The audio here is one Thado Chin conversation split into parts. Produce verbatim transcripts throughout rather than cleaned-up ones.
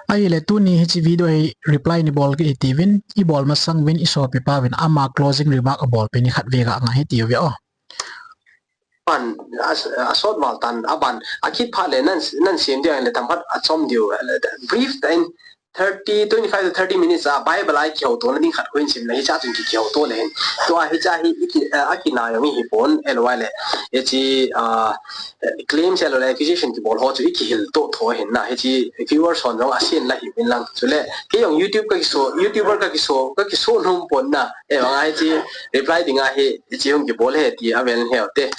Ahile tuni hiche video hi reply nei bol kit hitiuvin, ibol masang uvin isopipa uvin ama closing remark abolpeh ni khatvei ga ngai hitiuve o. Aban, a, asot val tan, aban, akit phat le nan, nan sim diu le tam khat achom diu, le, brief tah in thirty, twenty-five to thirty minutes a Bible a kihoutona ding khat khu hin sim na hiche a chun ki, kihouto le hin. Tua hiche a hi, iki, a, akinai jong hipon, ahilou le, hiche, a, claims ahilou le accusation kibol ho chu ikihil to tho hin na, hiche viewers hon jong asen la hiuvin lang. Chule, kei jong YouTube ka kiso, YouTuber ka kiso, ka kiso nom pon na, ahivang a hiche reply ding a hi, hiche hung kibol e ti avel in heu te.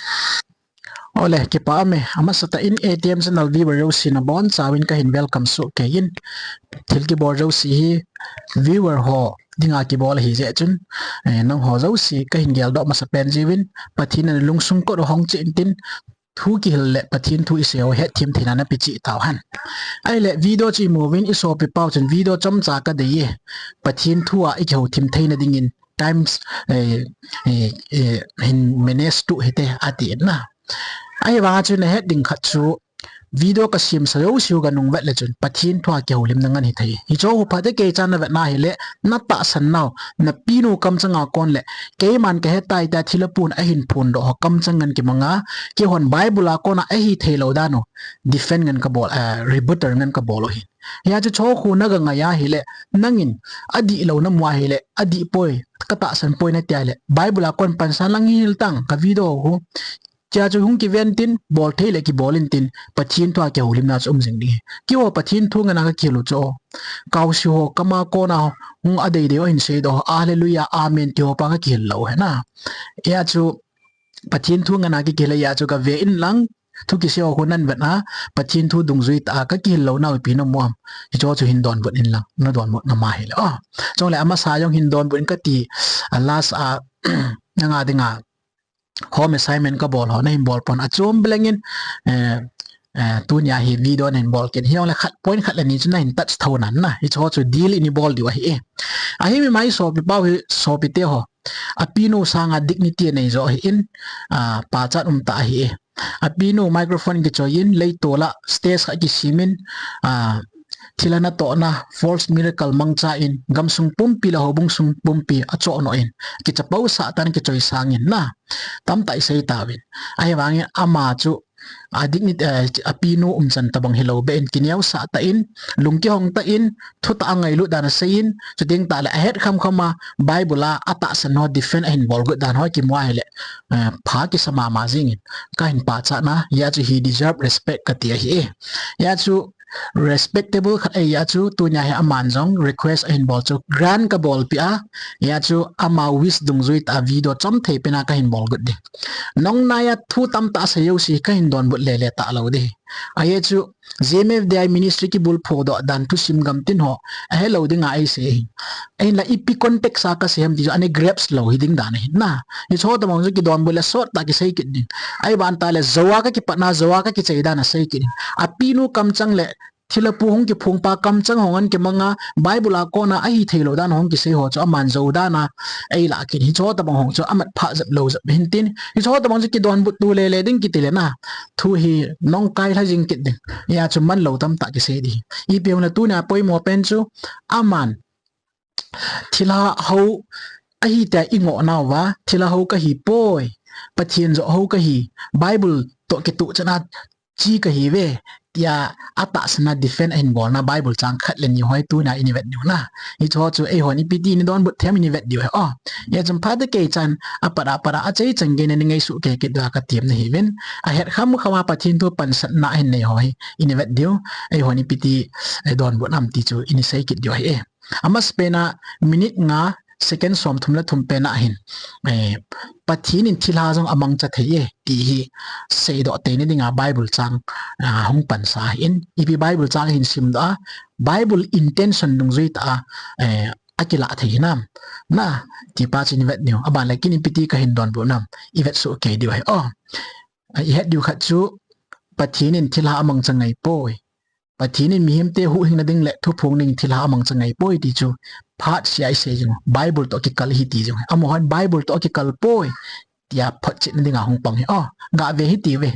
Ole, kipa ume, amasatah in A T M channel viewer jouse nabonchauvin kahin welcome soh kei in. Thil kibol jouse hi viewer ho dinga kibol ahi jeh chun, eh, nangho jouse kahin geldoh masapen jiuvin, Pathen in nalungsung kot u hong cheh intin, thu kihil le Pathen thu isei ho hetthem theina napeh cheh tauhen. Ahile video chu imu uvin isopipa u chun video chomcha kadei e. Pathen thu a ikihouthim theina dingin times, eh, eh, eh, hin manage to hite ati na. Ahivang a chu nahet ding khat chu video kasemsa jouse u ganung vet le chun Pathen thu a kihoulimna ngen hithei. Hiche ho phatecha navet na hile, natahsan nau, napinu kamcheng a kon le, keiman kahetai tia thilha pun ahin phondoh ho kamcheng ngen kimanga, keihon Bible a kona ahithei lou dan u defend ngen kabol, eh, rebuttal ngen kabol u hin. Hia chu hiche khu naga ngai ahile, nangin adihlou namu ahile, adih poi, katahsan poi nati ahile, Bible a kon pansan lang hil tang, ka video khu. Tia chu hung kiven tin, bol thei le kibol intin, Pathen thu a kihoulimna chu um jing ding. Keiho Pathen thu ngen a kakihil u chu, kaose ho kama kona hung adeidei u ahin seidoh, Hallelujah, Amen, ti ho pa kakihil lou u hi na. Hia chu Pathen thu ngen a kikihil hia chu kave in lang, thu kisei ho khu nan vet a, Pathen thu dungjui tah a kakihil louna u ipi namu am. Hiche chu hin donbut in lang, nadonbut nom ahile. O, chule amasa jong hin donbut in kati, a last a, nanga dinga home assignment kabol ho, nahin bol pon achom beleng in, eh, eh, tunia hi video nahin bol kit. Hijongle khat point khat le ni chu nahin touch thou nan na. Hiche chu deal in ibol diu ahi e. Ahi mi mai sopipa u hi sopite ho. Apinu sanga dignity anei jo ahin, ah, pachat umtah ahi e. Apinu microphone kichoi in, leitol a stage khat kisem in, ah, thilha natohna, false miracle mangcha in, gamsung pumpi le houbung sung pumpi achoh noh in, kichapo sah tan kichoi sang in na. Tamtah isei tauvin. Ahivangin ama chu, a dignity, eh, apinu umchan tabang hilou beh in, kineosah tah in, lung kihong tah in, thutah a ngailut dan asei in, chuteng tah le ahet khamkham a, Bible a atahsan ho defend ahin bol got dan ho kimu ahile, eh, pha kisa mama jing in, kahin pachat na, hia chu he deserve respect kati ahi e. Hia chu respectable khat ahi a chu, tunia hi aman jong request ahin bol chu grant kabolpeh a, hia chu ama wish dungjui tah a video chomthei pen a kahin bol got ding. Nongnai a thu tamtah asei jouse kahin donbut lele talou ding. Ahia chu G M F D I ministry kibulphu doh dan thusim gamtin ho ahelou dinga eisei ahi. Ahinla ipi context a kasei ham ti chu ana grasp lou hiding dan ahi na. Hiche ho tabang chu kidonbut le sot tah kisei kit ding. Ahivang tah le jou a kakipatna, jou a kakichai dan asei kit ding. Apinu kamcheng le thilha pu hung kiphong pa kamcheng ho ngen kimanga, Bible a kona ahithei lou dan hung kisei ho chu aman jou dan a eilah kit. Hiche ho tabang ho chu amat phah jep lou jep hintin. Hiche ho tabang chu kidonbut to lele ding kiti le na. Thu hi nongkai lha jing kit ding. Hia chu manlou tamtah kisei ding. Ipi hung le tunia poimo pen chu aman thilha ho ahi tia ingoh nauva, thilha ho kahi poi, Pathen joh ho kahi, Bible toh kituh chan a chi kahi ve, tia atahsan a defend ahin bolna Bible chang khat le ni ho hi tunia ini vet diu na. Hiche ho chu eihon ipi ti ini donbut them ini vet diu ahi o. Hia chun phatecha apat apat a achai chan gei in ani ngaisuh kei kit diu a katem na hiuvin. Ahet khamkham a Pathen thu pansatna ahin nei ho hi ini vet diu. Eihon ipi ti, eh, donbut nam ti chu ini sei kit diu ahi e. Amasapen a minute nga second somthum le thum pen a hin, eh, Pathen in thilha jong amangcha thei e, ti hi seidoh teina dinga Bible chang, ah, hung pansa ahin, ipi Bible chang ahin simdoh a, Bible intention dungjui tah a, eh, akilah thei hinam. Na, ti pa chu ini vet diu, aban le kei in ipi ti kahin donbut nam, ivet soh kei diu ahi o. Ah, ihet diu khat chu, Pathen in thilha amangcha ngai poi. Pathen in mihemte huhhingna ding le thuphong ding thilha amangcha ngai poi ti chu phat sia isei jing u. Bible toh kikal ahi ti jing u. Amahon Bible toh kikal poi tia photchetna dinga hung pang ahi. O, gave hiti uve.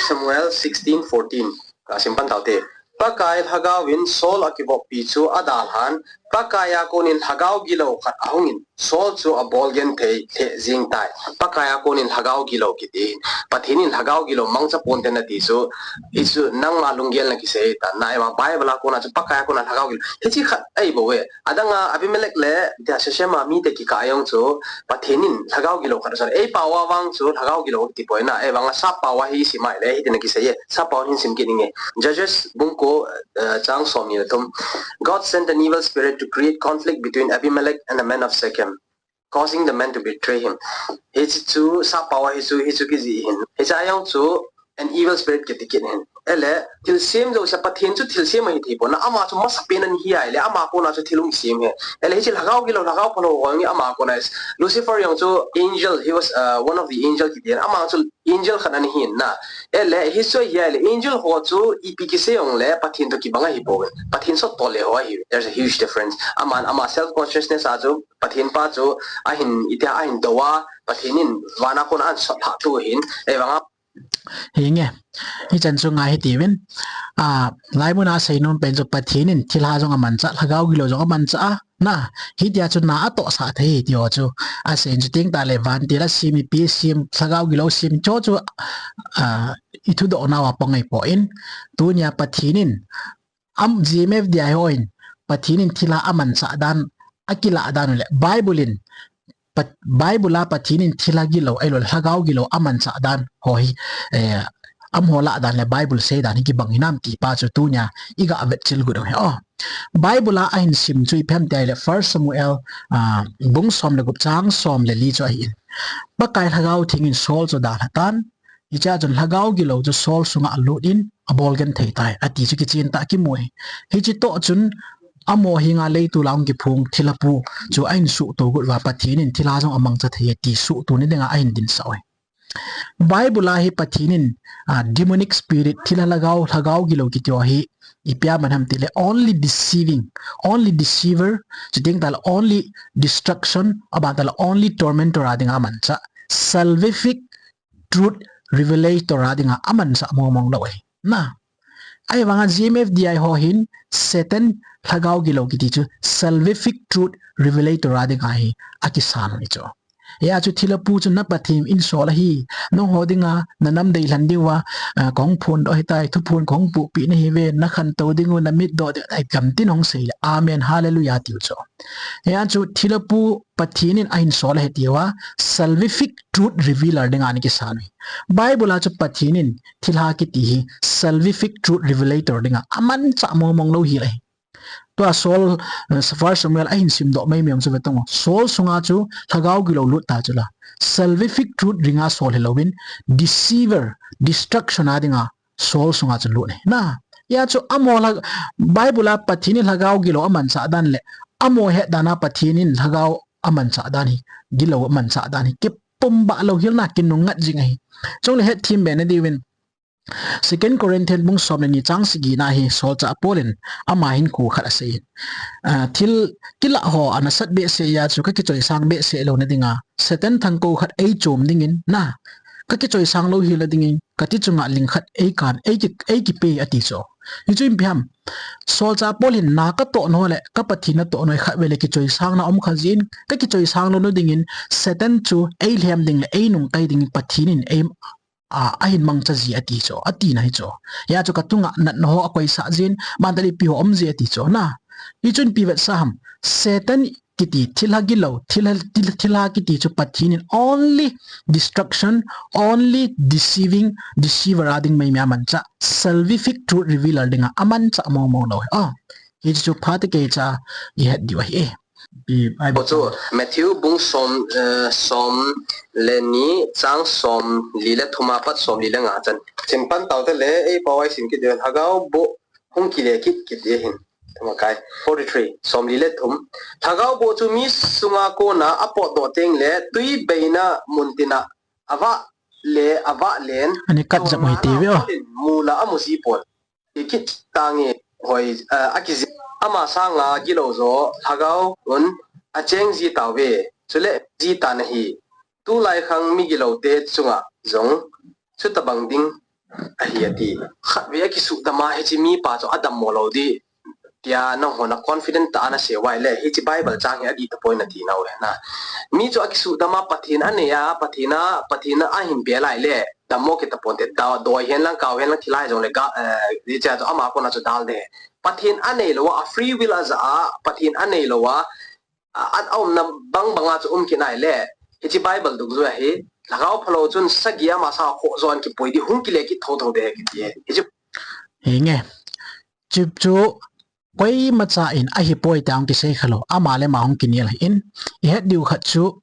Samuel sixteen fourteen. Kasim pan taute. Pakai Lhagao in Saul akivoppi chu adalhan, Pakai a konin Lhagao gilou khat ahungin, Saul chu abol genthei lheh jing tai. Pakai a konin Lhagao gilou kiti hin, Pathen in Lhagao gilou mangcha ponte nati chu, hichu nangma lunggel na kisei ta, na eima Bible a kona chu Pakai a kona Lhagao gilou. Hichi khat ahi bou e. Adanga Abimelech le tia Shechem a mite kikah a jong chu Pathen in Lhagao gilou khat asol. Ei pao a vang chu Lhagao gilou ti poi na. Ei vang a sap pao a hi sim a le, hitin akisei e. Sap pao hin sim kit inge. Judges bung ko, eh, chang som ni le thum. God sent an evil spirit to create conflict between Abimelech and the men of Shechem, causing the men to betray him. Hichu sap pao a hichu, hichu kijih hin. Hicha jong chu an evil spirit kiti kit hin. Ele, thilsem jouse Pathen chu thilsem ahi thei pon na, ama chu masapen ahi a, ele, ama kona chu thil hung sem e. Ele, hichi Lhagao gilou, Lhagao phalou ho jong ama kona is. Lucifer jong chu angel, he was, uh, one of the angel kiti hin. Ama chu angel khat ahi na. Ele, hichu hi a, ele, angel ho chu ipi kisei jong le, Pathen toh kibang ahi bou. Pathen sot toh le ho ahi. There's a huge difference. Aman, ama self consciousness a chu, Pathen pa chu, ahin, itia ahin dou a, Pathen in van a kona ahin sot lhah thu hin. Ei vang a, Hinge. Hichan chu ngai hitiuvin. A, laimun a seinom pen chu Pathen in thilha jong amancha, Lhagao gilou jong amancha a. Na, hitia chu na atohsah thei hi ti ho chu. Asei chu ting tale vantil a sem, ipi sem, Lhagao gilou sem, chu chu, a, ithudoh nau a pang ahi poi. Tunia Pathen in Am, G M F D I ho in Pathen in thilha amanchah dan, akilah dan u le Bible in, Pat-, Bible a Pathen in thilha gilou, ahilou le Lhagao gilou amanchah dan ho hi, eh, amaho lah dan le Bible sei dan hi kibang hinam ti pa chu tunia iga vetchil got u hi. Oh. Bible a ahin sim chu ipi ham tia le First Samuel, ah, bung som le gup chang som le li chu ahin. Pakai Lhagao Theng in Saul chu adalha tan, Hichea chun Lhagao gilou chu Saul sunga alut in abol genthei tai, ati chu kichen tah kimu e. Hiche toh chun amaho henga leitol a hung kiphong thilha pu chu ahin suhto got uva Pathen in thilha jong amangcha thei e ti suhto na dinga ahin dinsah u ahi. Bible a hi Pathen in, ah, demonic spirit, thilha lhagao, lhagao gilou kiti ho hi ipi aman ham tile only deceiving, only deceiver, chuteng tale only destruction, aban tale only tormentor a dinga amancha, salvific truth revelator a dinga amancha mong mong lou ahi. Na. Ahivanga G M F D I ho hin Satan lhagao gilou kiti chu salvific truth revelator a dinga hi akisan u ahi chu. Hia chu thilha pu chu na Pathen in sol ahi. Nangho dinga na nam deilhen diuva, ah, kahung phondoh ahitai, thuphon kahung pohpeh nahiuve, na khantou dingu, na mitdoh ding, ai, gamtin hung sei le. Amen, hallelujah, tiu chu. Hia chu thilha pu Pathen in ahin sol ahi tiuva, salvific truth revealer dinga ana kisan u ahi. Bible a chu Pathen in thilha kiti hi salvific truth revelator dinga amancha mong mong lou hi le. Tua Saul, eh, First Samuel ahin simdoh mai mai jong chu vetan u. Saul sunga chu lhagao gilou lut ta chu la. Salvific truth dinga sol hilouvin, deceiver, destruction a dinga Saul sunga chu lut ahi. Na, hia chu amaho la, Bible a Pathen in lhagao gilou amancha dan le, amaho het dan a Pathen in lhagao amancha dan hi, gilou amancha dan hi, kipumba lou hel na kinungngat jing ahi. Chule hetthem be na diuvin, Second Corinthians bung som le ni chang sagi na hi solchah Paul in ama hinkho khat asei in. Ah, thil kilah ho ana sat behseh a chu ka kichoisang behseh lou na dinga Satan thangkou khat eichom dingin na. Ka kichoisang lou hel na dingin kati chunga ling khat eikan, eiki, eikipe ati chu. Hichu ipi ham. Solchah Paul hin na katoh nau le ka Pathen natoh nau khat vele kichoisang na um kha jin, ka kichoisang lou na dingin Satan chu eilhem ding le einungkai dingin Pathen in ei a, ahin mangcha ji ati chu, ati na hi chu. Hia chu ka tunga natna ho akoisah jin, aban tale ipi ho um ji ati chu na. Hichun ipi vetsah ham, Satan kiti thilha gilou, thilha, thil-, thilha kiti chu Pathen in only destruction, only deceiving, deceiver a ding mai mai amancha, salvific truth revealer dinga amancha mong mong lou ahi. Ah, hichu phatah keicha ihet diu ahi e. Pi-, ai, bo chu Matthew bung som, eh, som le ni chang som li le thum apat som li le nga chan. Sim pan tau te le, ei pao a isim kit diu, lhagao boh hung kile kit kit e hin. Thum akai. Forty-three, som li le thum. Lhagao boh chu mi sunga kona apotdoh teng le, tui beina mun tina avah le, avah len. Ani kat jap mai ti ve o. Mula amu ji pon. Ikit tange hoi, eh, akiji. Ama sanga gilou jo lhagao un acheng ji tauve. Chule ji tan ahi. Tulai khang mi gilou te chunga jong chutabang ding ahi ati. Khatvei akisudam a hiche mipa chu adammo lou ding tia nangho na confident tah a nasei uva ahile, hiche Bible chang hi adih tapoi nati nau ahi na. Mi chu akisudam a Pathen anei a, Pathen a, Pathen a ahin bel ahile, dammo kit taponte, da, doi hen lang, kau hen lang, thilha jongle ga, eh, hiche chu ama kona chu dal ding. Pathen anei lou a, a free will a ja a, Pathen anei lou a, a, a umna bang bang a chu um kit nai le, hiche Bible dungjuia hi, lhagao phalou chun sagi ama sang a khoh jo a kipui ding, hung kile kit thotho ding ahi kiti ahi. Hiche Hinge. Chip chu koimacha in ahipoi tia hung kisei khalou. Ama le ama hung kinel ahin. Ihet diu khat chu,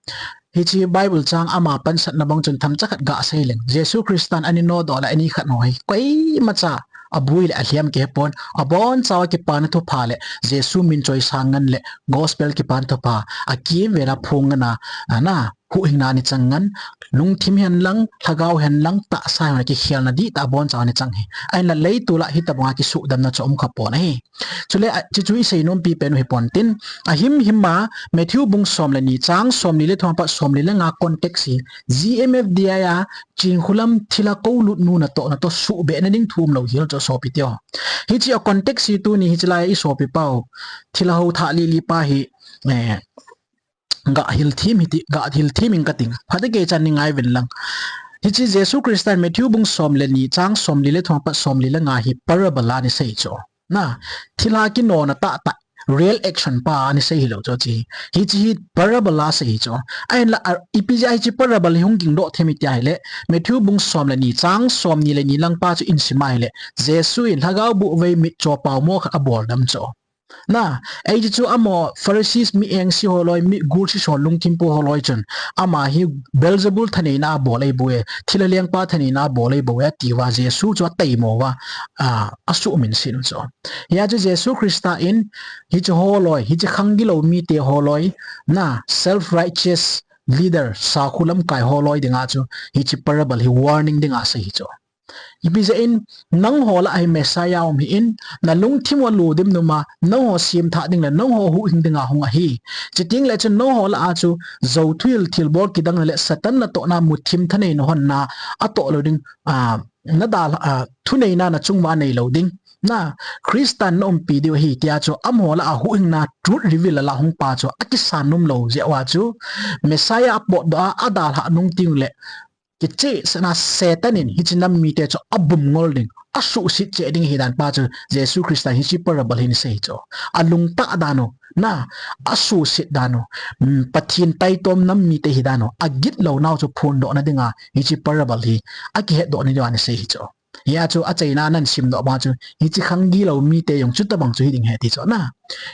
hiche Bible chang ama pansatna bang chun themcha khat gasei leng. Jesu Christan ani nodoh le ani khat ho hi koimacha abui le alhem kihepon. Abonchauva kipana thupha le Jesu min choisang ngen le gospel kipana thupha akimvela phong ngen a, ana, huhhingna ani chang ngen, lungthim hen lang, lhagao hen lang, tahsa hen lang kikhelna dihtah abonchauva ani chang ahi. Ahinla leitol a hitobanga kisudamna chu um khapon ahi. Chule, a, chuchu isei nompi pen u hipon tin, ahimhim a, Matthew bung som le ni, chang somni le thum apat somli le nga context hi, G M F D I a, Chinkholam thilha koulut nu natoh natoh suhbehna ding thu umlou hel chu sopi teho. Hiche a context hi tuni hiche lai a isopi pau, thilha hou thah lili pa hi, eh, gahil them hiti, gahil them inge kating. Phatecha chan nei ngai uvin lang. Hiche Jesu Christan Matthew bung som le ni, chang somli le thum apat somli le nga hi parable a ana sei chu. Na, thilha kinona tahtah, real action pa ana sei hilou chu hiche. Hiche hi parable a sei chu. Ahinla, a, ipi jeh a hiche parable hi hung gingdoh them iti ahile, Matthew bung som le ni, chang somni le ni lang pa chu isim ahile, Jesu in lhagao boh vei mitcho paomo khat aboldam chu. Na, hiche chu amaho Pharisees mi engse ho loi, mi gulse ho lungthim pu ho loi chun, ama hi Beelzebul thaneina a bol ahibouve, thilha lengpa thaneina a bol ahibouve, atiuva Jesu chu ataimo uva, a, asuhminset u chu. Hia chu Jesu Christa in, hiche ho loi, hiche khang gilou mite ho loi, na, self-righteous leader, sakhu lamkai ho loi dinga chu, hiche parable hi warning dinga asei hi chu. Ipi jeh in, nangho lah a hi Messiah um hih in, nalungthim u aludim numa, nangho semthah ding le, nangho huhhing dinga hung ahi. Chuteng le chun nangho lah a chu, jou thuhil thilbol kidang le, Satan natohna muthim thaneina honna, atoh lou ding, a, nadalha, a, thuneina nachung uva neilou ding. Na, Christan naumpi diu ahi, tia chu, amaho lah a huhhingna truth reveal a lah hung pa chu, akisan nom lou jeh uva chu, Messiah apotdoh a, adalhah nung teng le, kichehsahna Satan in hiche nam mite chu abum ngol ding, asuhset cheh ding ahidan pa chu Jesu Christa hiche parable hin asei chu. Alungtah dan u, na, asuhset dan u, mm, Pathen taitom nam mite hidan u, agitlouna u chu phondohna dinga hiche parable hi akihetdoh na diuva ana sei hi chu. Hia chu achaina nan simdoh banga chu hiche khang gilou mite jong chutobang chu hiding ahi ti chu na.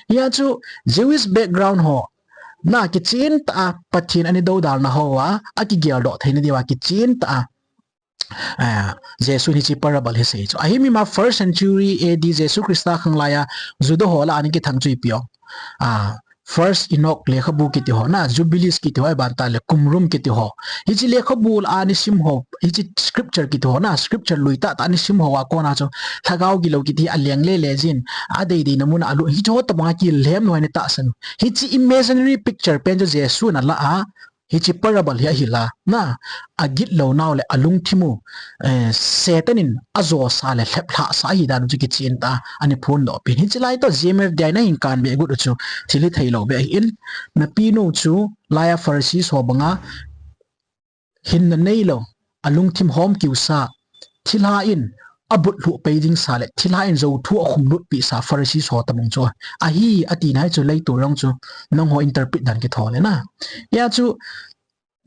Hia chu Jewish background ho, na, kichen tah a Pathen ana dodalna hoa, akigeldoh theina diuva kichen tah a, a, Jesu in hiche parable hi asei chu. Ahimhim a first century A D Jesu Christa khang laiya Juda ho lah a ana kithang chu ipi ham. A, First Enoch lekhabu kiti ho, na, Jubilees kiti ho, aban tah le Qumran kiti ho. Hiche lekhabu lah a ana sim ho, hiche scripture kiti ho, na, scripture lui tahtah ana sim hoa kona chu, lhagao gilou kiti aleng lele jin, adeideina muna alut, hiche ho tobanga kilhem lou ahi tahsan u. Hiche imaginary picture pen chu Jesu in alah a, hiche parable hi ahil a, na, agitlouna u le alungthim u, eh, Satan in ajosa le lheplhahsa ahidan u chu kichen tah a ana phondoh peh in. Hiche lai toh G M F D I nahin kanbe got u chu thil hithei lou beh ahin, napinu chu laiya Pharisees ho banga hinna neilou, alungthim homkiusa, thilha in abut lhuh pei dingsa le thilha in jou thu akhum lutpehsa Pharisees ho tobang chu ahi, atina hi chu leitol jong chu nangho interpret dan kithou le na. Hia chu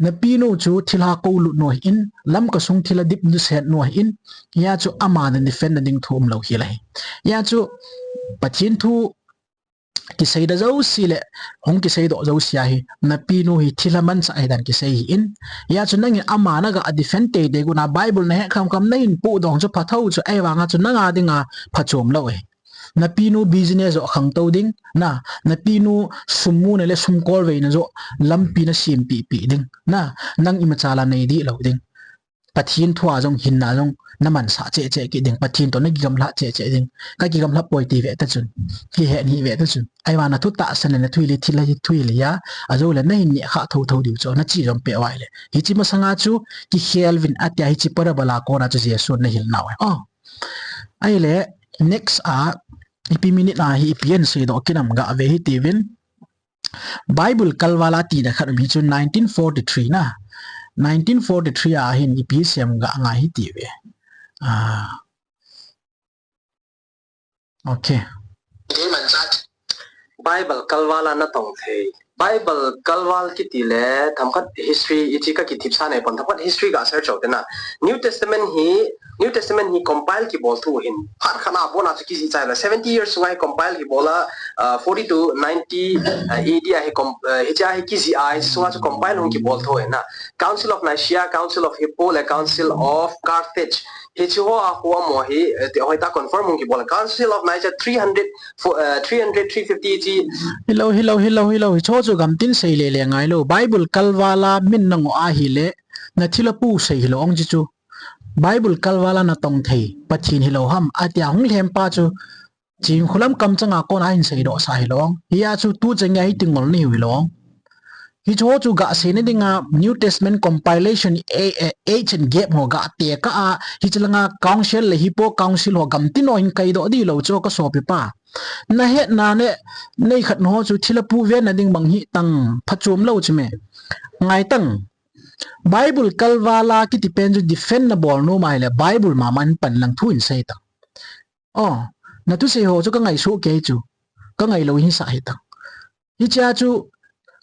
napinu chu thilha koulut nu ahin, Lamka sung thilha dip nuset nu ahin, hia chu ama na defend na ding thu umlou hel ahi. Hia chu Pathen thu kiseida jouse le, hung kiseidoh jouse a hi, napinu hi thilha manchah ahidan kisei ahin. Hia chu nangin ama naga defend teitei got a Bible nahet khamkham nahin pohdoh chu phatah chu, ahivanga chu nanga dinga phachom lou ahi. Napinu business joh khangtou ding, na, napinu sum muna le sum kolveina joh lampi nasempeh peh ding, na, nang imacha la nei dih lou ding. Pathen thu a jong hinna jong na mansah cheh cheh kit ding, Pathen toh na kigamlha cheh cheh ding. Ka kigamlha poi ti ve ta chun. Hi he ni ve ta chun. Ahivang na thu tahsan le na thuhil hi thil hi thuhil a, ajou le na hin neh kha tho tho diu chu, na chi jong pe vai le. Hiche masanga chu kikhel vin atia hiche parable a kona chu Jesu na hil nau. Oh. Ahile, next a, ipi minute a hi ipi asei doh kit nam ga ve hite uvin. Bible kalval a tina khat um hi chu nineteen forty-three na. Nineteen forty-three a hin ipi asei ham ga ngai hite uve. Ah. Okay. Bible kalval a na tong thei. Bible kalval kiti le themkhat history ichi ka kithip sa nei pon, themkhat history ga search out na. New Testament hi, New Testament hi compile kibol thu hin. Phat khat na bon a chu kijih chai la. Seventy years sunga hi compile kibol a, uh, forty to ninety, uh, A D a hi com-, uh, hiche a hi kijih a hi sunga chu compile hung kibol thu hin na. Council of Nicaea, Council of Hippo le Council of Carthage. Hiche ho a khu amaho hi, eh, ti hoi ta confirm hung kibol. Council of Nicaea three hundred, fo-, eh, three hundred, three fifty chi. Hilou, hilou, hilou, hilou. Hiche ho chu gamtin sei le le ngai lou. Bible kalval a min na ngoh ahile, na thilha pu sei hilou ong chi chu. Bible kalval a na tong thei, Pathen hilou ham, atia hung lhem pa chu. Chingkhulam kamchang a kona hin seidoh sa hilou ong. Hia chu tu chang a hi tingol ni hilou ong. Hiche ho chu ga seina dinga New Testament compilation, eh, eh, age and gap ho ga tekah a, hiche langa council le Hippo council ho gamtin ho hin kaidoh ding lou chu ka sopi pa. Na hetna le, nei khat ho chu thilha pu venna ding bang hi tang phachom lou chu me. Ngai tang. Bible kalval a kiti pen chu defend na bol nom ahile Bible mama in pan lang thu in sei tang. Oh, na thusei ho chu ka ngaisuh kei chu. Ka ngailou hi sa hi tang. Hiche a chu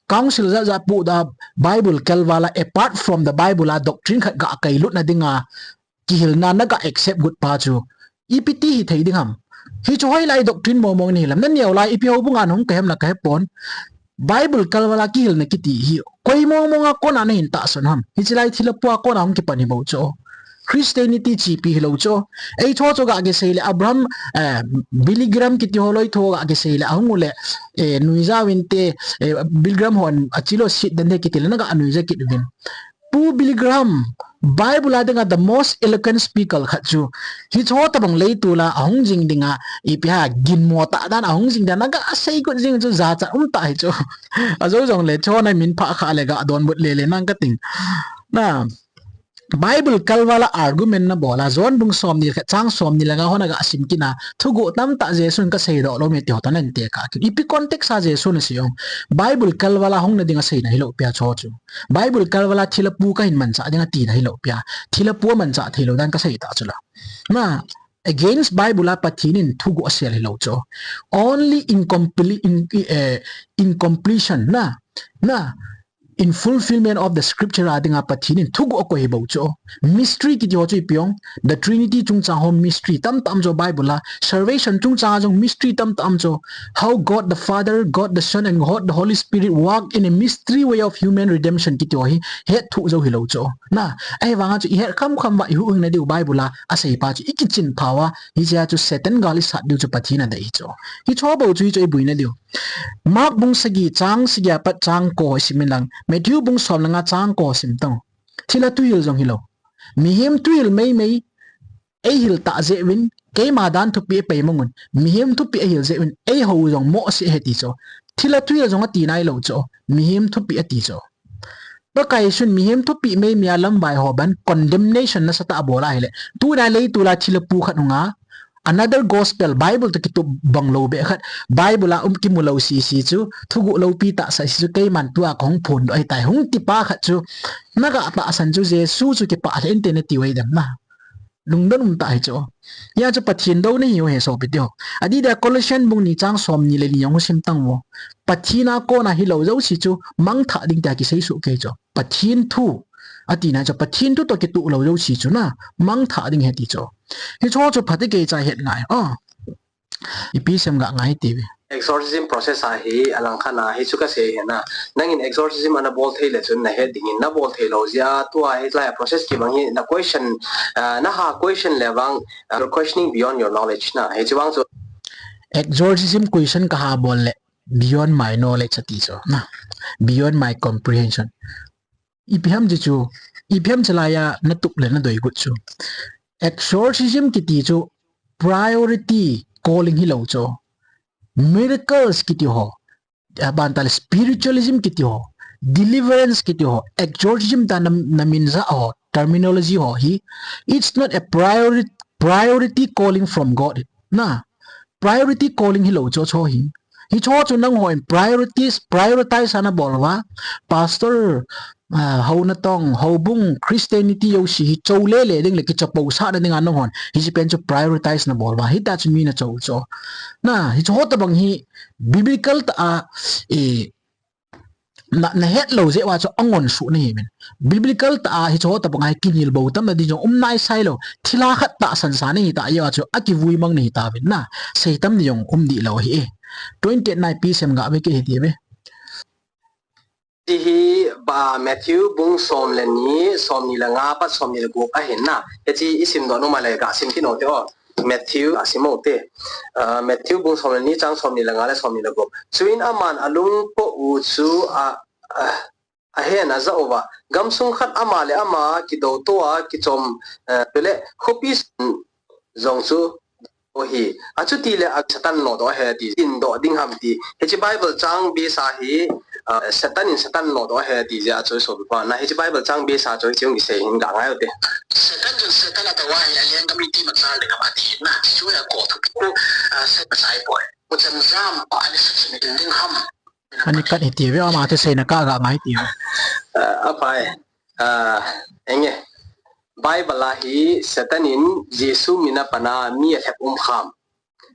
council jat jat pu da Bible kalval a apart from the Bible a doctrine khat ga kailutna dinga kihilna na ga accept got pa chu. Ipi ti hi thei ding ham. Hichu hoilai doctrine mong mong ni hilam. Na neo lai ipi houbung a na hung ka hem na ka he pon. Bible kalval a kihilna kiti hi koi mong mong a kona na hin tahsan ham. Hiche lai thilha pu a kona hung kipan hi bou chu. Christianity chepi hilou chu. Eiho chu ga kisei le Abraham, eh, Billy Graham kiti ho loi ho ga kisei le ahung u le, eh, nuija uvin te, eh, Billy Graham hon achilo sit den de kiti le na ga nuija kit uvin. Pu Billy Graham, Bible a dinga the most eloquent speaker khat chu. Hiche ho tabang leitol a ahung jing dinga, ipi ham ginmo tah dan ahung jing dan a ga sei got jing chu jachat um tah hi chu. Ajou jong le chu na min pha kha le ga donbut le le nang ka ting. Na, Bible kalval a argument na bol a, John bung somni le khat chang somni le nga ho na ga sim kit na, thuguh tamtah Jesun ka seidoh lou me ti ho toh na hin tekah kit. Ipi context a Jesun asei ong. Bible kalval a hung na dinga seina hilou pi a chu chu. Bible kalval a thilha pu ka hin manchah ding ati na hilou pi a. Thilha pu manchah thei lou dan ka sei ta chu la. Na, against Bible a Pathen in thuguh asel hilou chu. Only in completion, in, eh, in completion na, na, in fulfillment of the scripture a dinga Pathen in thuguh akoi hi bou chu. Mystery kiti ho chu ipi ong, the Trinity chungchang ho mystery tamtah um chu Bible a, salvation chungchang a jong mystery tamtah um chu. How God the Father, God the Son, and God the Holy Spirit work in a mystery way of human redemption kiti ho hi het thu jou hilou chu. Na, ahivang a chu i het kham kham uva i huhhing na diu Bible a asei pa chu i kichin pha uva, hiche a chu Satan gal i sat diu chu Pathen adei hi chu. Hiche ho bou chu hiche i buina diu. Mark bung sagi chang sagi a pat chang ko ho sim in lang. Matthew bung som le nga chang ko ho sim tang. Thilha thuhil jong hilou. Mihem thuhil mei mei eihil tah jeh uvin, keima dan thupi eipei mang un. Mihem thupi eihil jeh uvin, eihou jong mohseh ahi ti chu. Thilha thuhil jong ati nailou chu. Mihem thupi ati chu. Pakai Jesun mihem thupi mei mei a lamvai ho ban condemnation nasatah abol ahile. Tuna leitol a thilha pu khat hung a, another gospel, Bible toh kitup bang lou beh khat, Bible a um kimu lou sisi chu, thuguh loupi tahsa sisi chu, keiman tua kahung phondoh ahitai, hung ti pa khat chu, na ga tahsan chu, Jesu chu kipah lheh inte na ti u ahi dem na. Lungdon um tah hi chu. Hia chu Pathen dou na hiu ahi sopi teho. Adeh dia Colossian bung ni chang somni le ni jong sim tang vo. Pathen a kona hilou jouse chu, mangthah ding tia kisei soh kei chu. Pathen thu. Ati na chu, Pathen thu toh kituh lou jouse chu na, mangthah ding ahi ti chu. Hiche ho chu phat i kei cha het ngai. Oh. Ipi sem ga ngai ti ve. Exorcism process a hi alang khat na hi chu ka sei ahi na. Nangin exorcism ana bol thei le chun na het dingin na bol thei lou jeh a tua hi lai process kibang hi na question, ah, na ha question le vang, ah, questioning beyond your knowledge na. Hiche vang chu exorcism question ka ha bol le beyond my knowledge ati chu na. Beyond my comprehension. Ipi ham ti chu, Ipi ham chulai a natup le nadoi got chu. Exorcism kiti chu priority calling hilou chu. Miracles kiti ho, aban tah le spiritualism kiti ho, deliverance kiti ho, exorcism tia na, namin ja ho, terminology ho hi, it's not a priority, priority calling from God. Na, priority calling hilou chu, chu hi. Hichu chu nanghon priorities, prioritize ana bol uva, pastor, ah, hou natong, houbung, Christianity jouse hi chou lele ding le kichapou sahna dinga nanghon hiche pen chu prioritize nabol uva, hitia chu mi nachou chu. Na, hichu tabang hi biblical tah a, eh, na, nahet lou jeh uva chu angon suh nahi uvin. Biblical tah a hichu tabang a hi kinel bou tamna ding jong um naisai lou. Thilha khat tahsan sa nahi tah jeh uva chu akivui mang nahi tauvin na. Sei tam ding jong um dih lou ahi e. Twenty-eight nai pi sem ga ve kit hite ve. Hiche hi, ba, Matthew bung som le ni, som ni le nga, pat som ni le gup ahin na. Hiche i simdoh nom a le ga sim kit u hite o. Matthew, a sim u hite. Ah, Matthew bung som le ni chang som ni le nga le som ni le gup. Chuin aman alungpo u chu a, a, ahen aja uva. Gamsung khat ama le ama kidouto a kichom, eh, chule khopi jong chu ahi. Achuti le a Satan nodoh ahi ti, in doh ding ham ti. Hiche Bible chang base a hi, ah, Satan in Satan nodoh ahi ti jeh a chu i sopipau. Na hiche Bible chang base a chu hiche hung kisei hin ga ngai u hite. Satan chun Satan adou a hi a lenggam in ima chal ding ham ati na. Chu a ko thu ku, ah, Satan chai poi. Ku chan jam pa ani sa chun ding ham. Ani kat hiti ve, ama thu seina ka ga ngai ti ve. Ah, aphai. Ah, enge. Bible a hi Satan in Jesu min a pan a mi alhep um kham.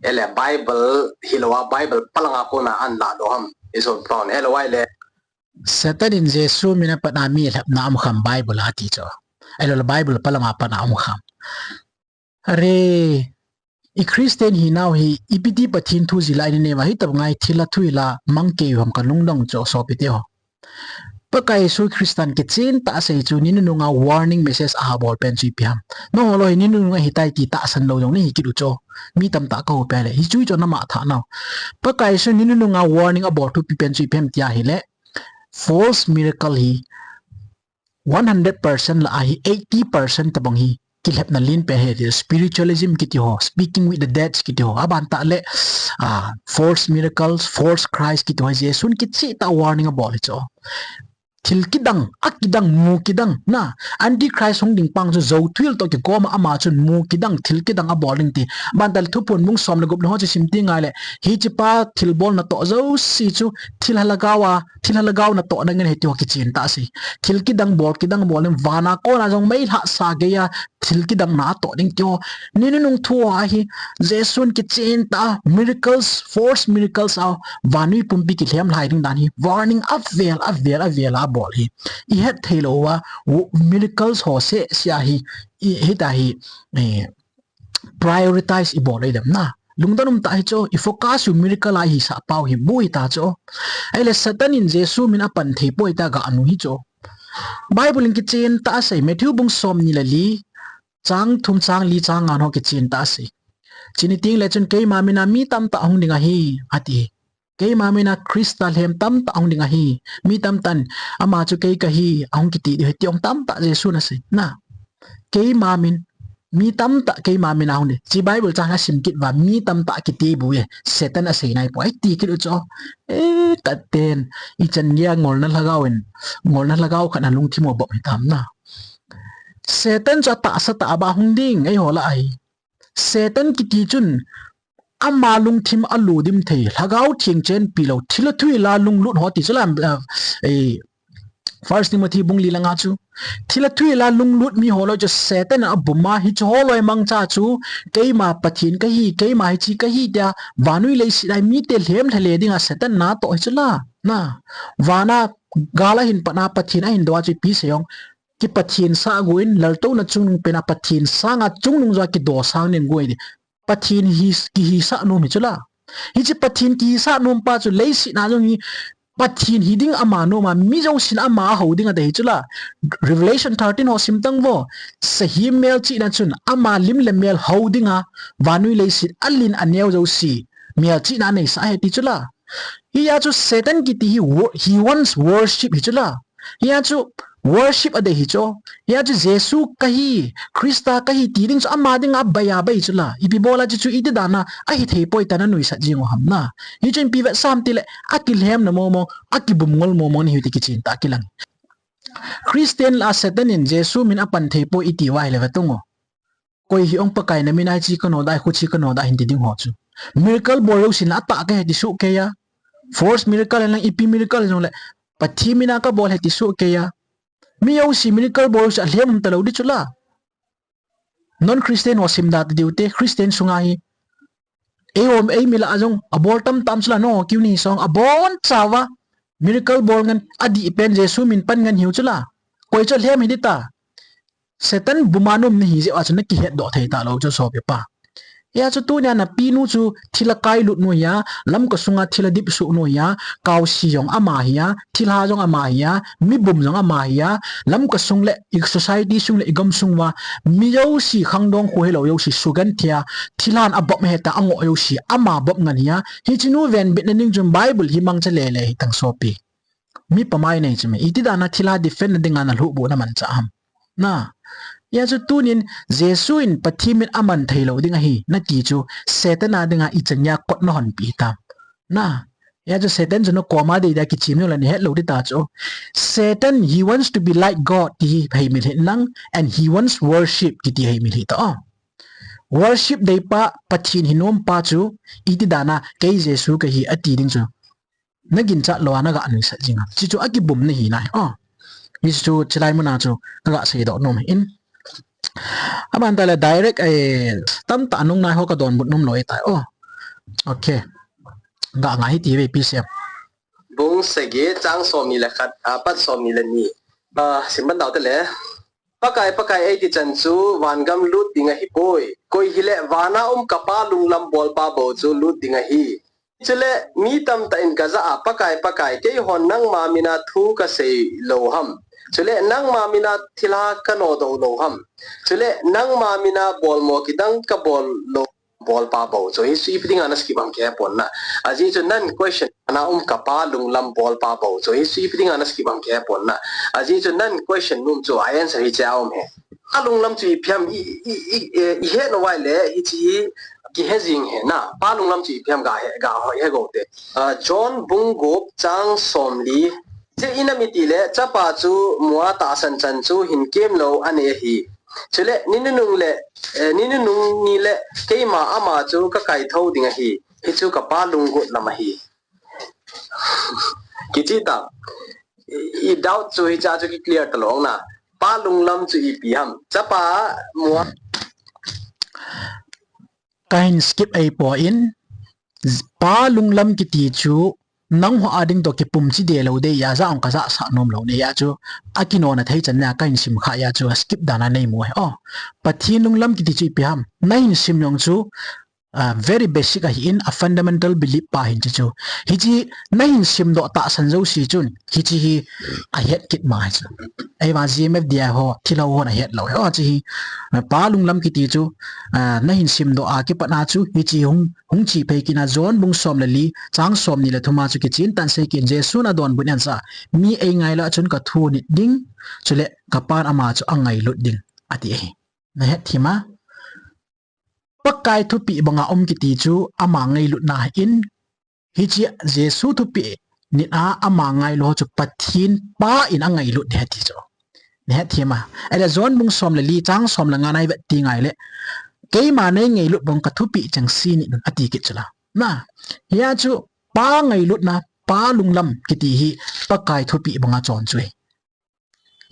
Ele Bible hilou a Bible palang a kona ana ladoh ham. I sopipau. Ele wai le. Satan in Jesu min a pan a mi alhepna um kham Bible a ti chu. Ele Bible palang a pan a um kham. Are, i Christian hinau hi, ipi ti Pathen thu jil a i nei uva, hitabang a hi thilha thuhil a mang kei u ham ka lungdong chu sopi teho. Pakai Jesu Christan kichen tah a asei chu, ni nunung a warning message a abol pen chu ipi ham. Nangho loi hi ni nunung ahitai ti tahsan lou jong nahi kit u chu. Mi tamtah ka houpi le, hichu chu nama tha nau. Pakai Jesu ni nunung a warning abol thupi pen chu ipi ham ti ahile, false miracle hi one hundred percent lah a hi eighty percent tabang hi kilhepna len pen ahi, spiritualism kiti ho, speaking with the dead kiti ho, aban tah le, ah, false miracles, false Christ kiti ho, Jesun kichen tah a warning abol hi chu. Thil kidang, akidang, mu kidang, na, Antichrist hung ding pang chu jou thuhil toh kigom a ama chun mu kidang, thil kidang abol ding ti. Aban tah le Thuphon bung som le gup na ho chu sim teng le, hiche pa thilbol natoh jouse chu, thilha lhagao a, thilha lhagao natoh na ngen ahi ti ho kichen tah a asei. Thil kidang bol, kidang bol in van a kona jong meilhah sa gei a thil kidang na atoh ding ti ho. Ni nunung thu a hi Jesun kichen tah a miracles, false miracles a vannoi pumpi kilhem lhai ding dan hi warning avel, avel, avel a abol hi. I het thei lou uva, wo-, miracles ho seh seh a hi, i, hitia hi, eh, prioritize i bol u ahi dem na. Lungdon um tah hi chu, i focus u miracle a i hisah pau hi, bu hita chu. Ahile Satan in Jesu min a pan thei poi tia ga nu hi chu. Bible in kichen tah a asei, Matthew bung som ni le li, chang thum, chang li, chang nga ho kichen tah a asei. Chuni teng le chun keima min a mi tamtah ahung ding ahi, ati. Keima min a Christa lhem tamtah ahung ding ahi. Mi tamtah in, ama chu kei kahi, ahung kiti ding ahi, ti ong tamtah Jesun asei. Na. Keima min, mi tamtah keima min a ahung ding. Hiche Bible chang a sim kit uva, mi tamtah kiti bu e. Satan asei nai poi, ti kit u chu. Eh, katen. Ichan geiya ngolna lhagao in, ngolna lhagao khat a lungthim u bop hitam na. Satan chu atahsa tah a ba hung ding, eiho lah a hi. Satan kiti chun, ama lungthim a ludim thei, lhagao theng chenpi lou, thilha thuhil a lunglut ho ti chu la, eh, First Timothy bung li le nga chu. Thilha thuhil a lunglut mi ho loi chu Satan in abum a, hiche ho loi mangcha chu, keima Pathen kahi, keima hiche kahi tia, vannoi leiset a mite lhem lhale dinga Satan natoh hi chu la. Na, van a gal ahin pan a Pathen ahin dou a chu ipi sei ong. Ki Pathen sah gu in, laltouna chungnung pen a Pathen sanga chungnung joh a kido sang nin gu in. Pathen hi, kihisah nom hi chu la. Hiche Pathen kihisah nom pa chu leiset a jong hi Pathen hi ding ama nom a, mi jousen ama hou ding ati hi chu la. Revelation thirteen ho sim tang vo. Sahem melchihna chun ama lim le mel hou dinga, vannoi leiset alen aneo jouse melchihna aneisah ahi ti chu la. Hia chu Satan kiti hi wo-, he wants worship hi chu la. Hia chu Worship adei hi chu. Hia chu Jesu kahi, Krista kahi ti ding chu ama dinga bai a bai chu la. Ipi bola chu chu iti dana ahi thei poi tia na nuisat jing u ham na. Hichu ipi vetsah ham tile akilhem na momo, akibum ngol momo nahi ti kichen tah kilang. Christian lah a Satan in Jesu min apan thei poi iti uva ahile ve tung u. Koi hi ong Pakai na min a hiche kano da, khuche kano da hin ti ding ho chu. Miracle bol jouse na atah kahi ti soh kei a. False miracle hen lang ipi miracle jong le Pathen min a kabol ahi ti soh kei a. Mi jouse miracle bol jouse alhem um talou di chu la. Non Christian ho sim da ti diu te Christian sunga hi. Ei om ei mi lah a jong abol tam tam chu la no kiu ni song abon chauva. Miracle bol ngen adih pen Jesu min pan ngen hiu chu la. Koi chu alhem hi di ta. Satan buma na um nahi jeh a chu na kihetdoh thei talou chu sopi pa. Hia chu tunia na pinu chu thil a kailut nu hia, Lamka sunga thil a dip suh nu hia, kaosi jong ama hia, thilha jong ama hia, mi bum jong ama hia, Lamka sung le i society sung le i gam sung uva, mi jouse khangdong khu hilou jouse sugenthia, thilhan abop heta angoh jouse, ama bop ngen hia, hiche nu venbit na ding chun Bible hi mangcha lele hi tang sopi. Mi pamai nei chu mi. Iti dana thilha defend na dinga na lhuhbuh na manchah ham. Na. Hia chu tunin Jesu in Pathen min aman thei lou ding ahi. Na ti chu Satan a dinga ichan geiya kot na honpi tam. Na. Hia chu Satan chu na koma dei dia kichim nung le ni het lou di ta chu. Satan, he wants to be like God ti hi hei mil hin lang, and he wants worship kiti hei mil hi ta. Worship dei pa, Pathen hi nom pa chu, iti dana kei Jesu kahi ati ding chu. Na ginchat lou a na ga nuisat jing a. Hichu akibum nahi nai. Oh. Hichu chilai muna chu ka ga seidoh nom in. Aban tale direct ai tamtah nung nai ho ka donbut nom lou tai. Oh. Okay. Ga ngai hi ti ve pi sem. Bung sagi chang som ni le khat, a, pat som ni le ni. A, sim ban dau te le. Pakai, Pakai, eiti chan chu vangam lut ding ahi poi. Koi hile vana um ka Pa lunglam bolpa bou chu lut ding ahi. Chule mi tamtah in ka jah a, Pakai, Pakai, keihon nangma mina thu ka sei lou ham. Chule nangma mina thilha ka nodoh lou ham. Chule nangma mina bolmo kidang ka bol lou bolpa bou chu. Hichu ipi dinga na skip ham kei he pon na. Ajeh chu nan question ana um ka Pa lunglam bolpa bou chu. Hichu ipi dinga na skip ham kei he pon na. Ajeh chu nan question nom chu a answer hiche a um e. Pa lunglam chu ipi ham i, i, i, eh, i he nau vai le hiche hi kihe jing e na. Pa lunglam chu ipi ham ga he, ga he go te. Ah, John bung gup chang som li. Hiche in ami ti le, chapa chu mu a tahsan chan chu hin kem lou anei ahi. Chule, ni nunung le, eh, ni nunung ni le, keima ama chu ka kaitho ding ahi. Hichu ka Pa lunggot lam ahi. Kichi ta. I, i doubt chu hicha chu ki clear talou na. Pa lunglam chu ipi ham. Chapa mu a Kahin skip ei poi, Pa lunglam kiti chu nangho a ding toh kipumchi de lou dei a, ja ong ka ja sa nom lou nei a chu, akino na thei chan na kahin sim kha a chu, skip dan a nei mu e. Oh, Pathen lunglam kiti chu ipi ham, nahin sim jong chu, ah, very basic ahin, a fundamental belief pa hin chu chu. Hichi nahin sim doh tahsan jouse chun, hichi hi ahet kit ma hi chu. Ei vang G M F D I ho, thilha hon ahet lou. Ho chi hi, ah, Pa lunglam kiti chu, ah, nahin sim doh a kipat na chu, hichi hung, hung chi phei kit na John bung som le li, chang som ni le thum a chu kichen tan sei kit in Jesun adonbut in ahin sa, mi ei ngailut a chun ka thu nit ding, chule ka Pan ama chu angailut ding, ati ahi. Na het thim a? Pakai thupeh banga um kiti chu ama ngailutna ahin, hichi Jesu thupeh nit a ama ngailu chu Pathen Pa in angailut ding ahi ti chu. Na het thim a. Ahile John bung som le li chang som le nga na i vet ti ngai le. Keima nei ngailut bang ka thupeh chengse nit un ati kit chu la. Na, hia chu Pa ngailutna, Pa lunglam kiti hi Pakai thupeh banga chon chu ahi.